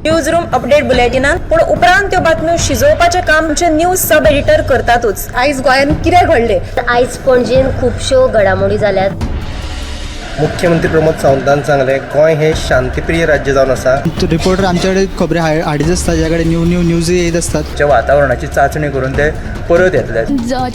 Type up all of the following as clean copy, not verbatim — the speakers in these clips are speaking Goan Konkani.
News room update बुलेटिनान. पूण उपरांत त्यो बातम्यो शिजोवपाचें काम आमचे न्यूज सब एडिटर करतातूच. आयज गोंयांत कितें घडलें? आयज पणजेन खुबश्यो घडामोडी जाल्यात. मुख्यमंत्री प्रमोद सावंतान सांगलें, गोंय हें शांतीप्रिय राज्य जावन आसा. रिपोर्टर आमच्याकडे खबरी हाडीत आसता, ज्या कडेन न्यू न्यू न्यूज येत आसतात. वातावरणाची चांचणी करून ते परत येतले.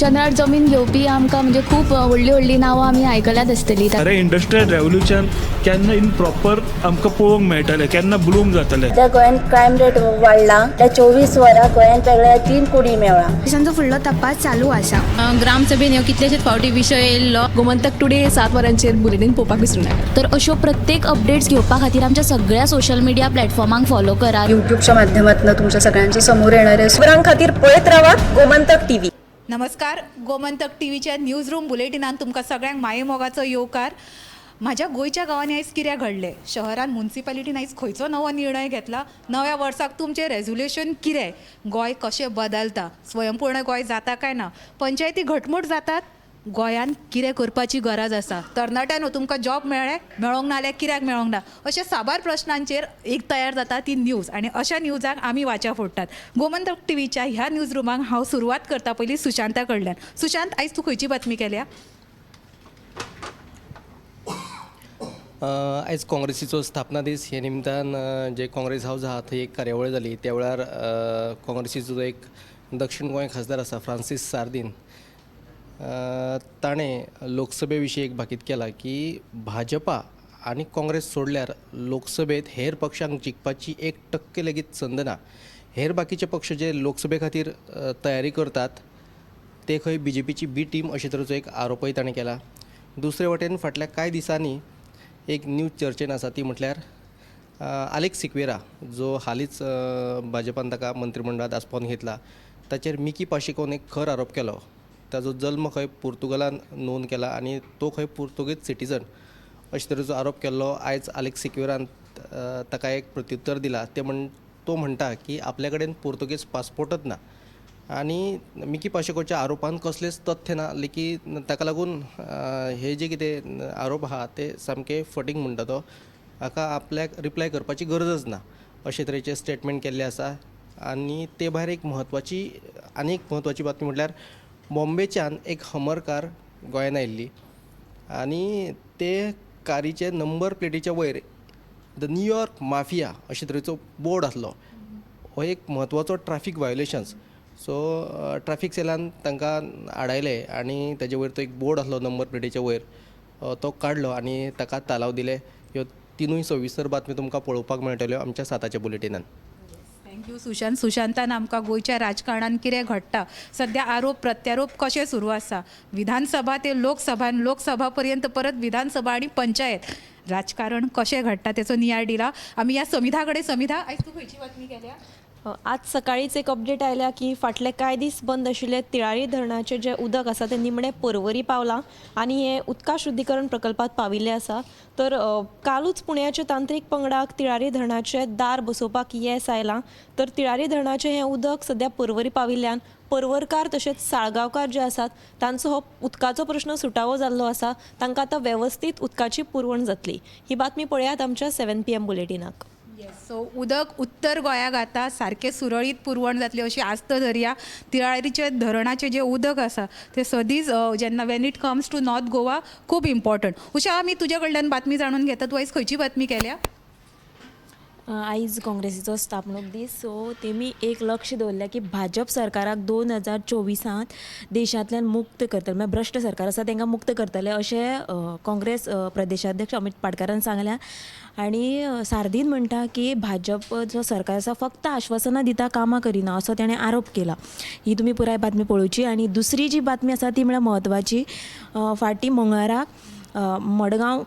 चंद्रार जमीन घेवपी आमकां म्हणजे खूब व्हडलीं व्हडलीं नांवां आमी आयकल्यात आसतलीं. खरें इंडस्ट्रियल रेवोल्युशन केन्ना इन प्रॉपर आमकां पळोवंक मेळटलें, केन्ना ब्लूम जातलें? सध्या गोंयांत क्रायम रेट वाडला. त्या 24 वरां गोंयांत वेगळ्या 3 कुडी मेवळा. तांचो फुडलो तपास चालू आसा. ग्रामसभेन ह्यो कितलेशेच फावटी विशय येयल्लो. गोमंतक टुडे 7 वरांचेर बुलेटीन पळोवपाक विसरूं नाका. तर अश्यो प्रत्येक अपडेट्स घेवपा खातीर आमच्या सगळ्या सोशल मिडिया प्लॅटफॉर्मांक फॉलो करात. युट्यूबच्या माध्यमातून तुमच्या सगळ्यांच्या समोर येणार आहे. खबरां खातीर पळयत रावात गोमंतक टीव्ही. नमस्कार, गोमंतक टी व्हीच्या न्यूज रूम बुलेटिनान तुमकां सगळ्यांक मायेमोगाचो येवकार. म्हाज्या गोंयच्या गांवांनी आयज कितें घडलें, शहरान मुन्सिपालिटीन आयज खंयचो नवो निर्णय घेतला, नव्या वर्साक तुमचें रेजोल्युशन कितें, गोंय कशें बदलता, स्वयंपूर्ण गोंय जाता काय ना, पंचायती घटमूट जातात, गोंयांत कितें करपाची गरज आसा, तरणाट्यांनो तुमकां जॉब मेळ्ळें, मेळोंक ना जाल्यार कित्याक मेळोंक ना, अशा साबार प्रश्नांचेर एक तयार जाता ती न्यूज आनी अशा न्यूजाक आमी वाचा फोडटात. गोमंतक टी व्हीच्या ह्या न्यूज रुमाक हांव सुरवात करता पयलीं सुशांता कडल्यान. सुशांत, आयज तूं खंयची बातमी केल्या? आयज काँग्रेसीचो स्थापना दीस हे निमतान जे काँग्रेस हावज आहा थंय एक कार्यावळ जाली. त्या वेळार काँग्रेसीचो जो एक दक्षीण गोंय खासदार आसा फ्रांसीस सार्दीन, ताणें लोकसभे विशीं एक भाकीत केलां की भाजपा आनी काँग्रेस सोडल्यार लोकसभेंत हेर पक्षांक जिखपाची 1% लेगीत संद ना. हेर बाकीचे पक्ष जे लोकसभे खातीर तयारी करतात ते खंय बी जे पीची बी टीम अशे तरेचो एक आरोपय ताणें केला. दुसरे वटेन फाटल्या कांय दिसांनी एक न्यूज चर्चेन आसा ती म्हटल्यार आलेक्स सिक्वेरा, जो हालींच भाजपान ताका मंत्रिमंडळांत आसपावन घेतला, ताचेर मिकी पाशेकोन एक खर आरोप केलो. ताजो जल्म खंय पुर्तुगालान नोंद केला आनी तो खंय पुर्तुगेज सिटीजन अशे तरेचो आरोप केल्लो. आयज आलेक्स सिक्वेरान ताका एक प्रत्युत्तर दिला. ते म्हण तो म्हणटा की आपल्या कडेन पुर्तुगेज पासपोर्टच ना आनी मिकी पाशेकोच्या आरोपान कसलेंच तथ्य ना, लेगीत ताका लागून हे जे कितें आरोप आहा ते सामके फटींग म्हणटा तो, हाका आपल्याक रिप्लाय करपाची गरजच ना अशे तरेचें स्टेटमेंट केल्लें आसा. आनी ते भायर एक म्हत्वाची आनी एक म्हत्वाची बातमी म्हटल्यार बॉम्बेच्यान एक हमर कार गोंयान आयिल्ली आनी ते कारीचे नंबर प्लेटीच्या वयर the New York mafia अशे तरेचो बोर्ड आसलो. हो एक म्हत्वाचो ट्राफीक वायोलेशन्स. सो ट्राफीक सेलान तांकां आडायले आनी ताजे वयर तो एक बोर्ड आसलो नंबर प्लेटीच्या वयर, तो काडलो आनी ताका तालाव दिले. ह्यो तिनूय सविस्तर बातमी तुमकां पळोवपाक मेळटल्यो आमच्या 7 बुलेटिनान. Thank you Sushant. सुशांतान आमकां गोंयच्या राजकारणान कितें घडटा, सद्या आरोप प्रत्यारोप कशें सुरू आसा, विधानसभा ते लोकसभा आनी लोकसभा पर्यंत परत विधानसभा आनी पंचायत राजकारण कशें घडटा तेचो नियाळ दिला. आमी ह्या समिधा कडेन. समिधा, आयज तूं खंयची बातमी केल्या? आज सकाळीच एक अपडेट आयल्या की फाटले कांय दीस बंद आशिल्ले तिळारी धरणाचें जें उदक आसा तें निमणें पर्वरी पावलां आनी हें उदका शुद्धीकरण प्रकल्पांत पाविल्लें आसा. तर कालूच पुण्याच्या तांत्रीक पंगडाक तिळारी धरणाचें दार बसोवपाक येस आयलां. तर तिळारी धरणाचें हें उदक सद्या पर्वरी पाविल्ल्यान पर्वरकार तशेंच साळगांवकार जे आसात तांचो हो उदकाचो प्रश्न सुटावो जाल्लो आसा. तांकां आतां वेवस्थीत उदकाची पुरवण जातली. ही बातमी पळयात आमच्या 7 PM बुलेटिनाक. येस, सो उदक उत्तर गोंयाक आतां सारकें सुरळीत पुरवण जातली अशी आस्त धरया. तिळारीचे धरणाचें जें उदक आसा तें सदींच जेन्ना when it comes to North Goa खूब इम्पॉर्टंट. उषा, आमी तुज्या कडल्यान बातमी जाणून घेता. तूं आयज खंयची बातमी केल्या? आयज काँग्रेसीचो स्थापणूक दीस, सो तेमी एक लक्ष दवरलें की भाजप सरकाराक 2024 देशांतल्यान मुक्त करतले, म्हळ्यार भ्रश्ट सरकार आसा तांकां मुक्त करतले अशें काँग्रेस प्रदेशाध्यक्ष अमीत पाटकारान सांगल्या. आनी सार्दीन म्हणटा की भाजप जो सरकार आसा फक्त आश्वासनां दिता, कामां करिना असो तेणें आरोप केला. ही तुमी पुराय बातमी पळोवची. आनी दुसरी जी बातमी आसा ती म्हळ्यार म्हत्वाची. फाटीं मंगळाराक मडगांव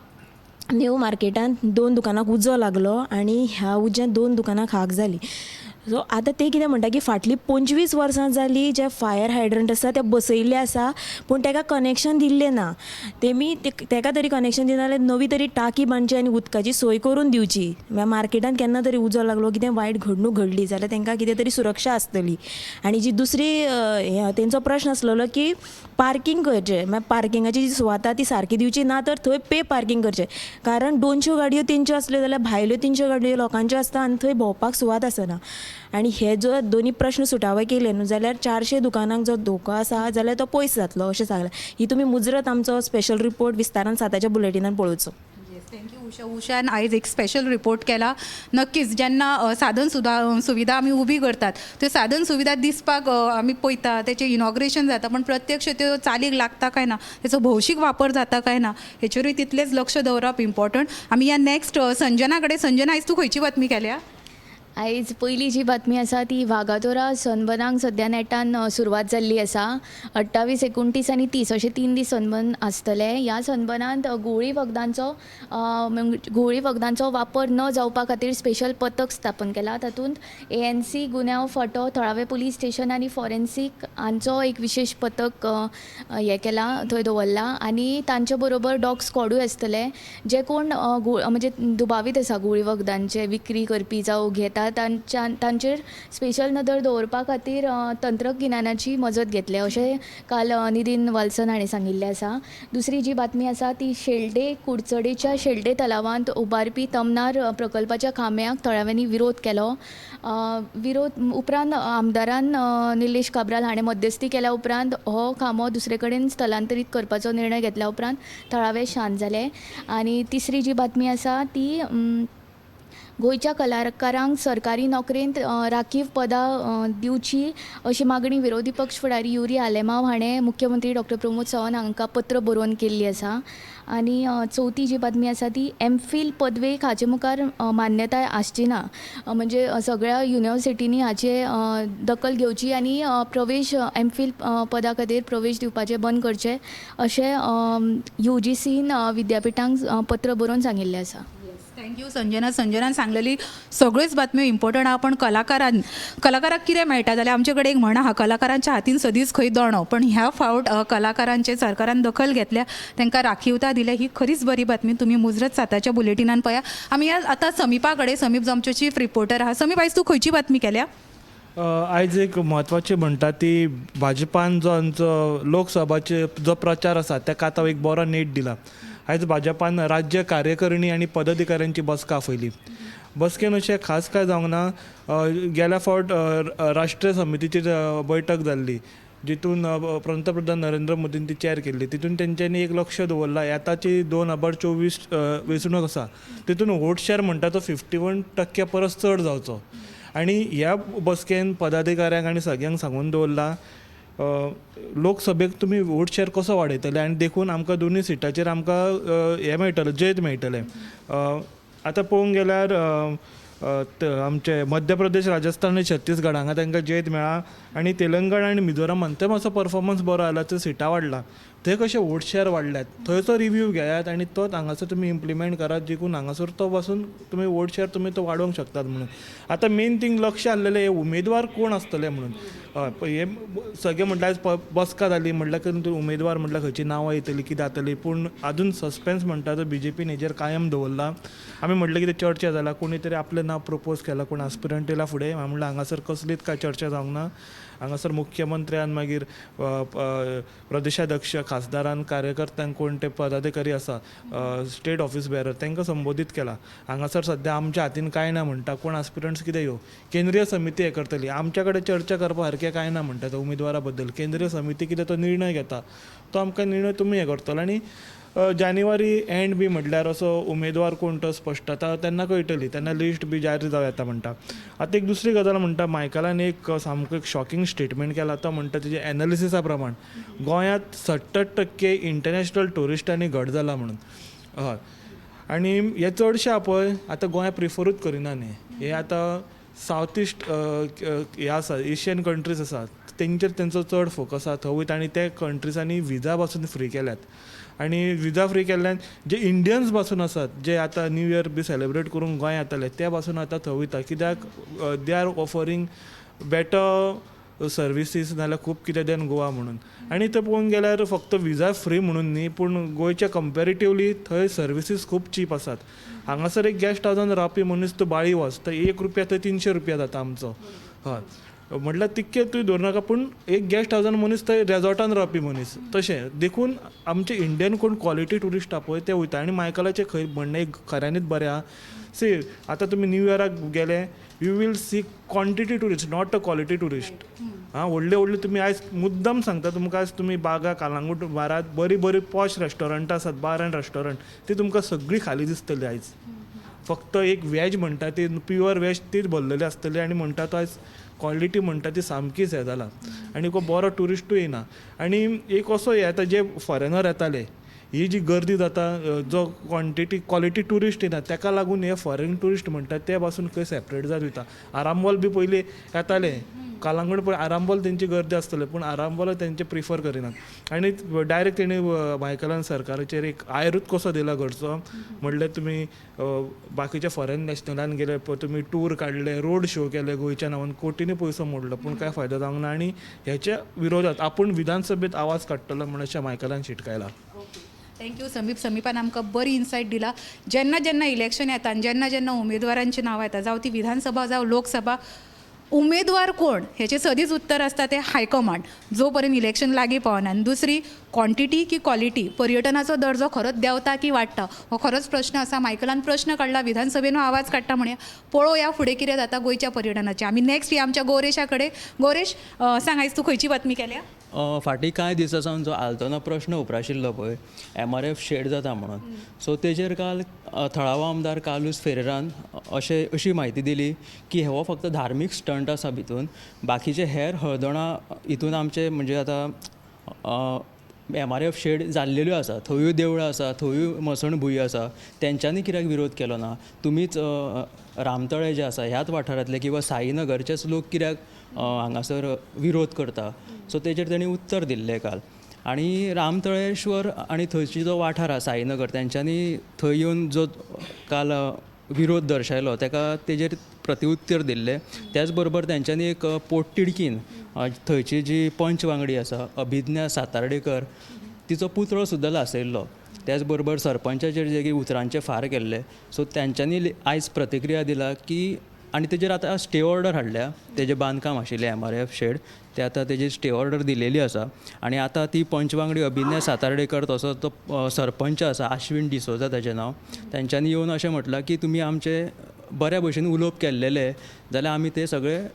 न्यू मार्केटांत 2 दुकानाक उजो लागलो आनी ह्या उज्यांत 2 दुकानां खाक जालीं. सो आतां ते कितें म्हणटा की फाटलीं 25 वर्सां जालीं जे फायर हायड्रंट आसा ते बसयल्ले आसा, पूण ताका कनेक्शन दिल्लें ना. तेमी तेका तरी कनेक्शन दिना जाल्यार नवी तरी टाकी बांदची आनी उदकाची सोय करून दिवची. म्हळ्यार मार्केटान केन्ना तरी उजो लागलो, कितें वायट घडणूक घडली जाल्यार तांकां कितें तरी सुरक्षा आसतली. आनी जी दुसरी तेंचो प्रश्न आसलेलो की पार्कींग करचें, म्हळ्यार पार्किंगाची जी सुवात आहा ती सारकी दिवची ना तर थंय पे पार्कींग करचें, कारण 200 गाडयो तेंच्यो आसल्यो जाल्यार भायल्यो 300 गाडयो लोकांच्यो आसता आनी थंय भोंवपाक सुवात आसना. आनी हे जर दोनी प्रश्न सुटावे केले न्हू जाल्यार 400 दुकानांक जो धोको आसा जाल्यार तो पयस जातलो अशें सांगलें. ही तुमी मुजरत आमचो स्पेशल रिपोर्ट विस्तारान 7च्या बुलेटिनान पळोवचो. Thank you Usha. उषान आयज एक स्पेशल रिपोर्ट केला. नक्कीच जेन्ना साधन सुविधा आमी उबी करतात त्यो साधन सुविधा दिसपाक आमी पळयता, तेचें इनॉग्रेशन जाता, पण प्रत्यक्ष त्यो चालीक लागता काय ना, तेचो भौशीक वापर जाता काय ना हेचेरूय तितलेंच लक्ष दवरप इम्पॉर्टंट. आमी या नॅक्स्ट संजना कडेन. संजना, आयज तूं खंयची बातमी केल्या? आयज पयली जी बातमी आसा ती वागातोरा सनबर्नाक सद्या नेटान सुरवात जाल्ली आसा. 28, 29 आनी 30 अशे 3 दीस सनबर्न आसतले. ह्या सनबर्नांत घुंवळी वखदांचो वापर न जावपा खातीर स्पेशल पथक स्थापन केला. तातूंत ANC गुन्यांव फांटो, थळावे पुलीस स्टेशन आनी फॉरेन्सीक हांचो एक विशेश पथक हें केला, थंय दवरला आनी तांचे बरोबर डॉग स्कॉडूय आसतले. जे कोण म्हणजे दुबावीत आसा घुंवळी वखदांचे विक्री करपी जावं घेतात तांचेर स्पेशल नदर दवरपा खातीर तंत्रगिन्यानाची मजत घेतले अशें काल नितीन वाल्सन हाणें सांगिल्लें आसा. दुसरी जी बातमी आसा ती शेल्डे कुडचडेच्या शेल्डे तलावांत उबारपी तमनार प्रकल्पाच्या खांब्याक थळाव्यांनी विरोध केलो. विरोध उपरांत आमदारान निलेश काब्राल हाणें मध्यस्थी केल्या उपरांत हो खांबो दुसरे कडेन स्थलांतरीत करपाचो निर्णय घेतल्या उपरांत थळावे शांत जाले. आनी तिसरी जी बातमी आसा ती गोंयच्या कलाकारांक सरकारी नोकरेंत राखीव पदां दिवची अशी मागणी विरोधी पक्ष फुडारी युरी आलेमाव हाणें मुख्यमंत्री डॉक्टर प्रमोद सावंत हांकां पत्र बरोवन केल्ली आसा. आनी चवथी जी बातमी आसा ती एमफील पदवेक हाचे मुखार मान्यताय आसची ना, म्हणजे सगळ्या युनिवर्सिटींनी हाचे दखल घेवची आनी प्रवेश एमफील पदा खातीर प्रवेश दिवपाचें बंद करचें अशें UGCन विद्यापिठांक पत्र बरोवन सांगिल्लें आसा. Thank you Sanjana. संजनान सांगलेली सगळ्योच बातम्यो इम्पॉर्टंट आहा, पण कलाकाराक कितें मेळटा जाल्यार आमचे कडेन एक म्हण आहा, कलाकारांच्या हातीन सदींच खंय दोणो, पण ह्या फावट कलाकारांचे सरकारान दखल घेतल्या, तांकां राखीवता दिल्या, ही खरीच बरी बातमी. तुमी मुजरत 7च्या बुलेटिनान पळया. आमी आतां समीपा कडेन, समीप जो आमचो चीफ रिपोर्टर आहा. समीप, आयज तूं खंयची बातमी केल्या? आयज एक म्हत्वाची म्हणटा ती भाजपान जो आमचो लोकसभाचे जो प्रचार आसा ताका आतां एक बरो नेट दिला. आयज भाजपान राज्य कार्यकारिणी आनी पदाधिकाऱ्यांची बसका आफयली. बसकेन अशें खास काय जावंक ना, गेल्या फावट राष्ट्रीय समितीची बैठक जाल्ली जितून पंतप्रधान नरेंद्र मोदीन ती चॅर केल्ली, तितून तेंच्यांनी एक लक्ष दवरलां आतांची 2024 वेंचणूक आसा तितून वोट शेअर म्हणटा तो 51% परस चड जावचो. आनी ह्या बसकेन पदाधिकाऱ्यांक आनी सगळ्यांक सांगून दवरलां लोकसभेक तुमी वोट शेअर कसो वाडयतले आनी देखून आमकां दोनूय सिटाचेर आमकां हें मेळटलें, जैत मेळटलें. आतां पळोवंक गेल्यार आमचे मध्य प्रदेश, राजस्थान आनी छत्तीसगड हांगा तांकां जैत मेळ्ळां आनी तेलंगण आनी मिझोरामान थंय मातसो परफॉर्मन्स बरो आयला, थंय सिटां वाडलां, थंय कशे वोट शेअर वाडल्यात थंयचो रिव्यू घेयात आनी तो हांगासर तुमी इम्प्लिमेंट करात, जिखून हांगासर तो पासून तुमी वोट शेअर तुमी तो वाडोवंक शकतात म्हणून. आतां मेन थींग लक्ष आसलेलें हे उमेदवार कोण आसतले म्हणून. हय, हे सगळे म्हटल्यार आयज बसका जाली म्हटल्यार उमेदवार म्हटल्यार खंयची नांवां येतली कितें जातली, पूण आजून सस्पेन्स म्हणटा तो बीजेपीन हेजेर कायम दवरला. आमी म्हटलें कितें चर्चा जाला, कोणी तरी आपलें नांव प्रपोज केलां, कोण आस्पिरंट येयला फुडें, हांवें म्हणलें हांगासर कसलीच कांय चर्चा जावंक ना. हांगासर मुख्यमंत्र्यान मागीर प्रदेशाध्यक्ष, खासदारान, कार्यकर्त्यांक कोण ते पदाधिकारी आसा स्टेट ऑफिस बेरर तांकां संबोधीत केला. हांगासर सद्या आमच्या हातीन कांय ना म्हणटा, कोण आस्पिरंट्स कितें येवं, केंद्रीय समिती हें करतली, आमच्या कडेन चर्चा करपा सारकें कांय ना म्हणटा तो उमेदवारा बद्दल. केंद्रीय समिती कितें तो निर्णय घेता तो आमकां निर्णय तुमी हें करतलो. आनी जानेवारी एंड बी म्हटल्यार असो उमेदवार कोण तो स्पश्टता तेन्ना कळटली, तेन्ना लिस्ट बी जाहीर जावं येता म्हणटा. आतां एक दुसरी गजाल म्हणटा, मायकलान एक सामको एक शॉकिंग स्टेटमेंट केला, तो म्हणटा तेजे एनालिसिसा प्रमाण गोंयांत 70% इंटरनॅशनल ट्युरिस्टांनी घट जाला म्हणून. हय, आनी हे चडशे पळय आतां गोंय प्रिफरूच करिना न्ही, हे आतां सावथ इस्ट हे आसा, एशियन कंट्रीज आसा तेंचेर तेंचो चड फोकस आसा, थंय वयता आनी ते कंट्रिजांनी विजा पासून फ्री केल्यात. आनी विजा फ्री केल्ल्यान जे इंडियन्स पासून आसात, जे आतां न्यू इयर बी सेलिब्रेट करूंक गोंय येताले, ते पासून आतां थंय वयता, कित्याक they are offering better services नाल्यार खूब कितें देन गोवा म्हणून. आनी थंय पळोवंक गेल्यार फक्त विजा फ्री म्हणून न्ही, पूण गोंयच्या कंपेरेटिवली थंय सर्विसीस खूब चीप आसात. हांगासर एक गेस्ट हावजान रावपी मनीस तूं बाळी वच, थंय 1 रुपया थंय 300 रुपया जाता आमचो. हय, म्हटल्यार तितके तूं धरूं नाका, पूण एक गेस्ट हावजान मनीस थंय रेजॉर्टान रावपी मनीस तशें. देखून आमचे इंडियन कोण क्वॉलिटी ट्युरिस्ट आहा पळय, ते वयता. आनी मायकलाचें खंय म्हणणें एक खऱ्यांनीच बरें आहा. सी, आतां तुमी न्यू इयराक गेले, you will see quantity tourist, not a quality tourist. आं, व्हडले व्हडले तुमी आयज मुद्दम सांगता तुमकां, आयज तुमी बागा कालांगूट बारात बरीं बरीं पॉश रेस्टॉरंटां आसात, बार एंड रेस्टॉरंट, ती तुमकां सगळीं खाली दिसतली आयज. फक्त एक वॅज म्हणटा ती प्युअर वॅज तीच भरलेली आसतली. आनी म्हणटा तो आयज क्वॉलिटी म्हणटा ती सामकीच हें जाला आनी को बरो ट्युरिस्टूय येना. आनी एक असो हें येता, जे फॉरेनर येताले, ही जी गर्दी जाता, जो क्वॉन्टिटी क्वॉलिटी ट्युरिस्ट येना, तेका लागून हे फॉरेन ट्युरिस्ट म्हणटा ते पासून खंय सेपरेट जायत वयता. आरांबोल बी पयलीं येताले, कालांगूट पळय, आरांबोल तेंची गर्दी आसतली, पूण आरांबोल तेंचे प्रिफर करिनात. आनी डायरेक्ट तेणी मायकलान सरकाराचेर एक आयरूच कसो दिला घरचो. म्हणल्यार तुमी बाकीच्या फॉरेन नॅशनलान गेले पळय, तुमी टूर काडले, रोड शो केले, गोंयच्या नांवान कोटींनी पयसो मोडलो, पूण कांय फायदो जावंक ना. आनी हेच्या विरोधात आपूण विधानसभेत आवाज काडटलो म्हण अशें मायकलान शिटकायलां. Thank you समीप. समीपान आमकां बरी इनसायट दिला. जेन्ना जेन्ना इलेक्शन येता आनी जेन्ना जेन्ना उमेदवारांची नांवां येता, जावं ती विधानसभा जावं लोकसभा, उमेदवार कोण हेचें सदींच उत्तर आसता तें हायकमांड, जो पर्यंत इलेक्शन लागीं पावना. आनी दुसरी, क्वॉन्टिटी की क्वॉलिटी, पर्यटनाचो दर्जो खरोच देंवता की वाडटा, हो खरोच प्रश्न आसा. मायकलान प्रश्न काडला, विधानसभेनूय आवाज काडटा म्हणया. पळोवया फुडें कितें जाता गोंयच्या पर्यटनाचें. आमी नेक्स्ट या आमच्या गौरेशा कडेन. गौरेश, सांग, आयज तूं खंयची बातमी केल्या? फाटीं कांय दिसां सावन जो आल्तोना प्रश्न उप्राशिल्लो पळय, एमआरएफ शेड जाता म्हणून, सो तेजेर काल थळावो आमदार कार्लूस फेरेरान अशी म्हायती दिली की हो फक्त धार्मीक स्टंट आसा, भितून बाकीचे हेर हळदोणा हितून आमचे म्हणजे आतां एमआरएफ शेड जाल्लेल्यो आसा, थंयूय देवळां आसा, थंयूय मसणभूंय आसा, तेंच्यांनी कित्याक विरोध केलो ना? तुमीच रामतळे जे आसा ह्याच वाठारांतले किंवा साईनगरचेच लोक कित्याक हांगासर विरोध करता? सो तेजेर तेणी उत्तर दिल्लें काल. आनी रामतळेश्वर आनी थंयची जो वाठार आसा साईनगर, तेंच्यांनी थंय येवन जो काल विरोध दर्शयलो, तेका तेजेर प्रतिउत्तर दिल्लें. त्याच बरोबर तेंच्यांनी एक पोटतिडकीन थंयची जी पंच वांगडी आसा अभिज्ञा सातार्डेकर, तिचो पुतळो सुद्दां लासयल्लो. त्याच बरोबर सरपंचाचेर जे उतरांचे फार केल्ले, सो तेंच्यांनी आयज प्रतिक्रिया दिला की आनी तेजेर आतां स्टे ऑर्डर हाडल्या. तेजें बांदकाम आशिल्लें एमआरएफ शेड, ते आतां तेजेर स्टे ऑर्डर दिलेली आसा. आनी आतां ती पंच वांगडी अभिज्ञा सातार्डेकर, तसोच तो सरपंच आसा आश्वीन डिसोजा ताजें नांव, तेंच्यांनी येवन अशें म्हटलां की तुमी आमचें बऱ्या भशेन उलोवप केल्लेलें जाल्यार आमी तें सगळें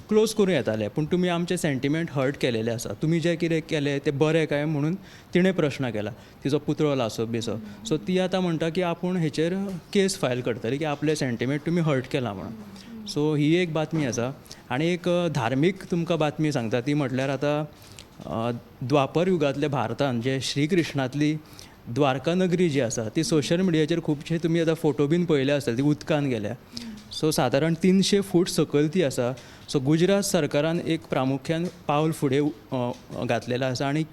क्लोज करूं येतालें, पूण तुमी आमचे सेंटिमेंट हर्ट केलेले आसा, तुमी जें कितें केलें तें बरें काय म्हणून तिणें प्रश्न केला, तिचो पुतळो लासप बी. सो ती आतां म्हणटा की आपूण हेचेर केस फायल करतली की आपले सेंटिमेंट तुमी हर्ट केला म्हणून. सो ही एक बातमी आसा. आनी एक धार्मीक तुमकां बातमी सांगता, ती म्हटल्यार आतां द्वापर युगांतल्या भारतान जे श्रीकृष्णांतली द्वारका नगरी जी आसा, ती सोशल मिडियाचेर खुबशे तुमी आतां फोटो बीन पळयले आसतले, ती उदकान गेल्या. सो सादारण 300 फूट सकयल ती आसा. सो गुजरात सरकारान एक प्रामुख्यान पावल फुडें घातलेलें आसा आनी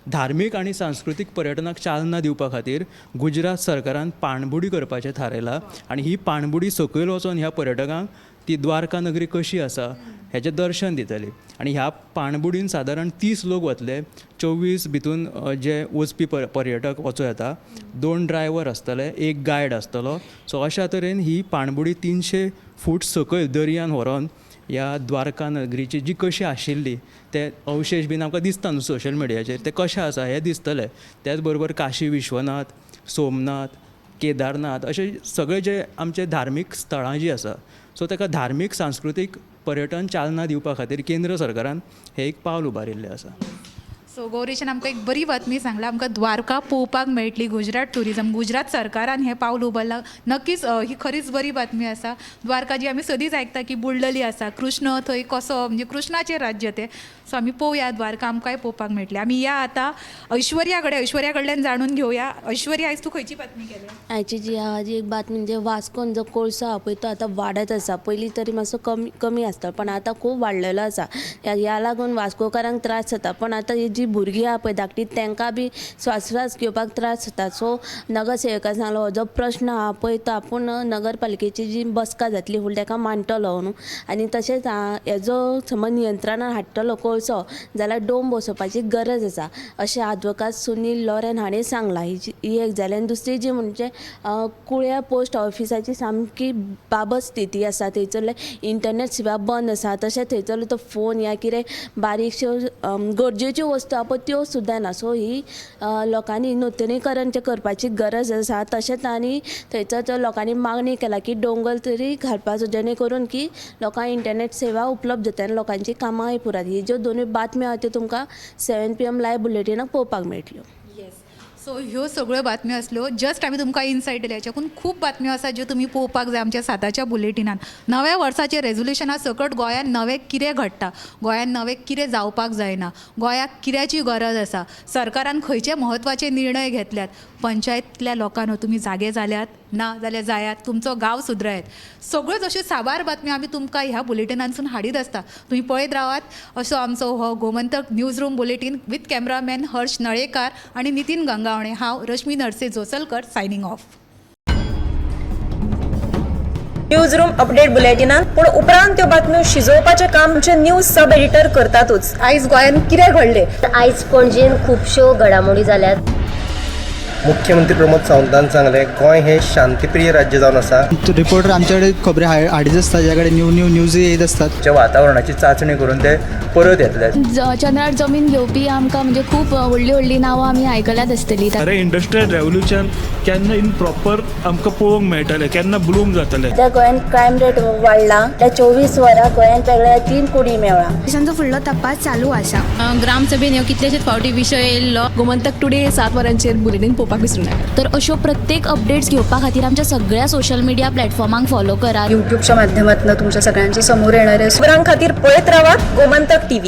धार्मीक आनी सांस्कृतीक पर्यटनाक चालना दिवपा खातीर गुजरात सरकारान पाणबुडी करपाचें थारायलां. आनी ही पाणबुडी सकयल वचोन ह्या पर्यटकांक ती द्वारका नगरी कशी आसा हेजें दर्शन दितली. आनी ह्या पाणबुडीन सादारण 30 लोक वतले, 24 भितून जे वचपी पर्यटक वचों येता, दोन ड्रायवर आसतले, एक गायड आसतलो. सो अशा तरेन ही पाणबुडी 300 फूट सकयल दर्यान व्हरोन ह्या द्वारका नगरीची जी कशी आशिल्ली, ते अवशेश बीन आमकां दिसता न्हू सोशल मिडियाचेर, ते कशें आसा हें दिसतलें. त्याच बरोबर काशी विश्वनाथ, सोमनाथ, केदारनाथ अशे सगळे जे आमचे धार्मीक स्थळां जीं आसा, सो ताका धार्मीक सांस्कृतीक पर्यटन चालना दिवपा खातीर केंद्र सरकारान हें एक पावल उबारिल्लें आसा. सो गौरेशान आमकां एक बरी बातमी सांगला, आमकां द्वारका पळोवपाक मेळटली. गुजरात ट्युरिजम, गुजरात सरकारान हें पावल उबारलां. नक्कीच ही खरीच बरी बातमी आसा. द्वारका जी आमी सदींच आयकता की बुडलेली आसा, कृष्ण थंय कसो, म्हणजे कृष्णाचें राज्य तें. सो आमी पळोवया, द्वारका आमकांय पळोवपाक मेळटली. आमी या आतां ऐश्वर्या कडेन, ऐश्वर्या कडल्यान जाणून घेवया. ऐश्वर्या, आयज तूं खंयची बातमी केल्या? आयची जी आहा जी एक बातमी म्हणजे वास्कोन जो कोळसो आहा पळय, तो आतां वाडत आसा. पयलीं तरी मातसो कमी कमी आसता, पण आतां खूब वाडलेलो आसा. ह्या लागून वास्कोकारांक त्रास जाता. पण आतां ही जी जी भुरगीं आहा पळय धाकटी तांकां बी स्वासोस्वास घेवपाक त्रास जाता. सो नगरसेवकान सांगलो हो जो प्रश्न आहा पळय तो आपूण नगरपालिकेची जी बसका जातली फुडें ताका मांडटलो न्हू. आनी तशेंच हेजो समज नियंत्रणान हाडटलो कोळसो जाल्यार डोम बसोवपाची गरज आसा अशें आदवोगाद सुनील लॉरेन हाणें सांगलां. ही एक जाली. आनी दुसरी जी म्हणजे कुळ्या पोस्ट ऑफिसाची सामकी बाबत स्थिती आसा. थंयसरले इंटरनेट सेवा बंद आसा. तशेंच थंयसरलो तो फोन या कितें बारीकश्यो गरजेच्यो वस्तू आहा पळय त्यो सुद्दां ना. सो ही लोकांनी नुतनीकरण जें करपाची गरज आसा. तशेंच आनी थंयसर जो लोकांनी मागणी केला की डोंगर तरी घालपाचो जेणे करून की लोकांक इंटरनेट सेवा उपलब्ध जाता आनी लोकांची कामांय पुराय. ही ज्यो दोनूय बातम्यो आहा त्यो तुमकां 7 PM live बुलेटिनाक पळोवपाक मेळटल्यो. सो ह्यो सगळ्यो बातम्यो आसल्यो. जस्ट आमी तुमकां इनसायट दिल्या. हाच्याकून खूब बातम्यो आसा ज्यो तुमी पळोवपाक जाय आमच्या 7च्या बुलेटिनान. नव्या वर्साचे रेजोल्युशना सकट गोंयांत नवें कितें घडटा, गोंयांत नवें कितें जावपाक जायना, गोंयाक कित्याची गरज आसा, सरकारान खंयचे म्हत्वाचे निर्णय घेतल्यात, पंचायतींतल्या लोकांनो तुमी जागे जाल्यात ना जाल्यार जायात, तुमचो गांव सुदरायात. सगळ्योच अश्यो साबार बातम्यो आमी तुमकां ह्या बुलेटिनांतसून हाडीत आसता. तुमी पळयत रावात. असो आमचो हो Gomantak news room bulletin with cameraman Harsh Nalekar आनी नितीन गंगावणे. हांव Rashmi Narse Josalkar signing off. News room update बुलेटिनान पूण उपरांत त्यो बातम्यो शिजोवपाचें काम आमचे न्यूज सब एडिटर करतातूच. आयज गोंयांत कितें घडलें? आयज पणजेन खुबश्यो घडामोडी जाल्यात. मुख्यमंत्री प्रमोद सावंतान सांगलें, गोंय हें शांतीप्रिय राज्य जावन आसा. रिपोर्टर आमच्याकडे खबरी हाडीत आसता, ज्या कडेन न्यू न्यू न्यूज येत आसतात. च्या वातावरणाची चांचणी करून ते परत येतले. चंद्रार जमीन घेवपी आमकां म्हणजे खूब व्हडलीं व्हडलीं नांवां आमी आयकल्यात आसतलीं. खरें इंडस्ट्रियल रेवोल्युशन केन्ना इन प्रॉपर आमकां पळोवंक मेळटलें, केन्ना ब्लूम जातलें. सध्या गोंयांत क्रायम रेट वाडला. त्या 24 वरां गोंयांत वेगळ्या 3 कुडी मेळ्ळा. पोलिसांचो फुडलो तपास चालू आसा. ग्रामसभेन ह्यो कितलेशेच फावटी विशय येयल्लो. गोमंतक टुडे 7 वरांचेर बुलेटीन पळोवपाक विसरूं नाका. तर अश्यो प्रत्येक अपडेट्स घेवपा खातीर आमच्या सगळ्या सोशल मिडिया प्लॅटफॉर्मांक फॉलो करात. युट्यूबच्या माध्यमातून तुमच्या सगळ्यांच्या समोर येणारे खबरां खातीर पळयत रावात गोमंतक टीव्ही.